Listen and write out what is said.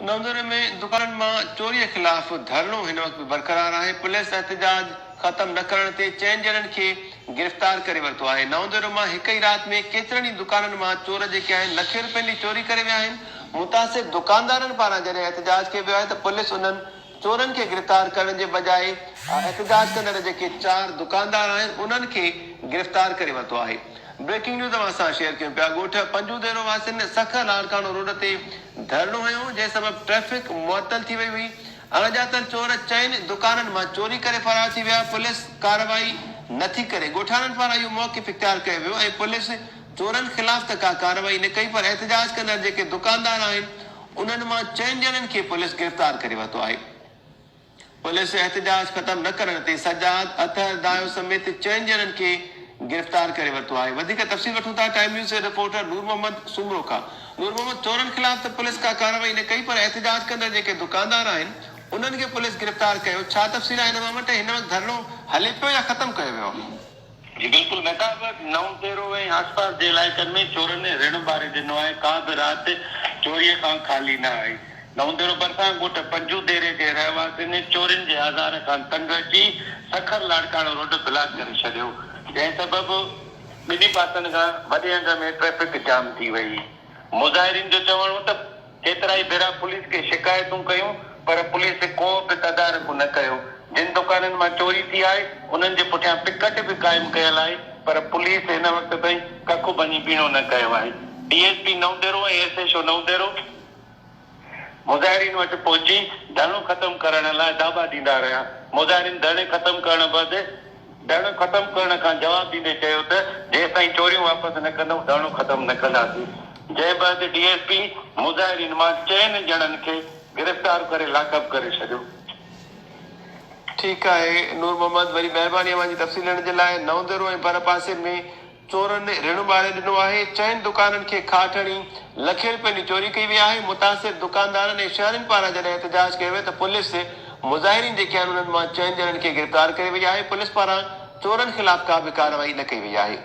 نئون ۾ دڪانن مان چوري خلاف ڌرڻو هن وقت به برقرار آهي، پوليس احتجاج ختم نه ڪرڻ تي چئن ڄڻن کي گرفتار ڪري ورتو آهي، نئون ديرو مان هڪ ئي رات ۾ ڪيترن ئي دڪانن مان چور جيڪي آهن لکين روپين جي چوري ڪري ويا آهن، متاثر دڪاندارن پاران جڏهن احتجاج ڪيو ويو آهي ته پوليس انهن چورن کي گرفتار ڪرڻ جي بجاء احتجاج ڪندڙ جيڪي چار دڪاندار آهن انهن کي گرفتار ڪري ورتو آهي. بريڪنگ نيوز اوهان سان شيئر ڪيون پيا ڳوٺ پنجو ديرو واسين سکر لاڙڪاڻو روڊ تي ڌرڻو هنيو جنهن سبب ٽريفڪ معطل ٿي وئي هئي اڻڄاتل چور چئن دڪانن مان چوري ڪري فرار ٿي ويا پوليس ڪارروائي نٿي ڪري ڳوٺاڻن پاران اهو موقف اختيار ڪيو ويو ۽ پوليس چورن خلاف ته ڪا ڪارروائي نه ڪئي پر احتجاج ڪندڙ جيڪي دڪاندار آهن انهن مان چئن ڄڻن کي پوليس گرفتار ڪري ورتو آهي. پوليس احتجاج ختم نه ڪرڻ تي سجاد اطهر دايو سميت چئن ڄڻن کي گرفتار ڪري ورتو آهي. وڌيڪ تفصيل وٺون ٿا ٽائيم نيوز جي رپورٽر نور محمد سومرو کان. نور محمد چورن خلاف ته پوليس ڪا ڪارروائي نه ڪئي پر احتجاج ڪندڙ جيڪي دڪاندار آهن انهن کي پوليس گرفتار ڪيو ڇا تفصيل آهي ان بابت ۽ هن وقت ڌرڻو هلي پيو يا ختم ڪيو ويو آهي؟ جي بلڪل مهتاب، نئون ديرو ۽ آسپاس جي علائقن ۾ چورن رڻ ٻاري ڏنو آهي، ڪا به رات چوريء کان خالي نه آهي. نئون ديرو ڀرسان ڳوٺ پنجو ديري جي رهواسين چورين جي آزار کان تنگ اچي سکر لاڙڪاڻو روڊ بلاڪ ڪري ڇڏيو، جنهن سبب ٻنهي پاسن کان وڏي انگ ۾ ٽريفڪ جام ٿي وئي. مظاهرين جو چوڻ هو ته ڪيترائي ڀيرا پوليس کي شڪايتون ڪيون پر پوليس ڪو به تدارڪ نه ڪيو، جن دڪانن مان چوري ٿي آهي انهن جي پٺيان پڪٽ به قائم ڪيل آهي پر پوليس هن وقت تائين ڪک ڀڃي ٻيڻو نه ڪيو آهي. D S P Naudero ۽ S H O Naudero مظاهرين وٽ پهچي ڌرڻو ختم ڪرڻ لاء داٻا ڏيندا رهيا، مظاهرين ڌرڻي ختم ڪرڻ بعد ڌرڻو ختم ڪرڻ کان جواب ڏيندي چيو ته جيستائين چوريون واپس نه ڪندؤ ڌرڻو ختم نه ڪنداسين، جنهن بعد ڊي ايس پي مظاهرين مان چئن ڄڻن کي گرفتار ڪري لاڪ اپ ڪري ڇڏيو. ٺيڪ آهي نور محمد وري مهرباني اوهان جي تفصيل ڏيڻ جي لاء نئون ديرو ۽ ڀر پاسي ۾ چورن رڻ ٻاري ڏنو آهي، چئن دڪانن کي کاٽ هڻي لکين رپين جي چوري ڪئي وئي آهي، متاثر دڪاندارن ۽ شهرين پاران جڏهن احتجاج ڪيو ويو ته پوليس مظاهرين جيڪي آهن انهن مان چئن ڄڻن کي گرفتار ڪري وئي آهي، پوليس پاران چورن خلاف ڪا به ڪارروائي نه ڪئي وئي آهي.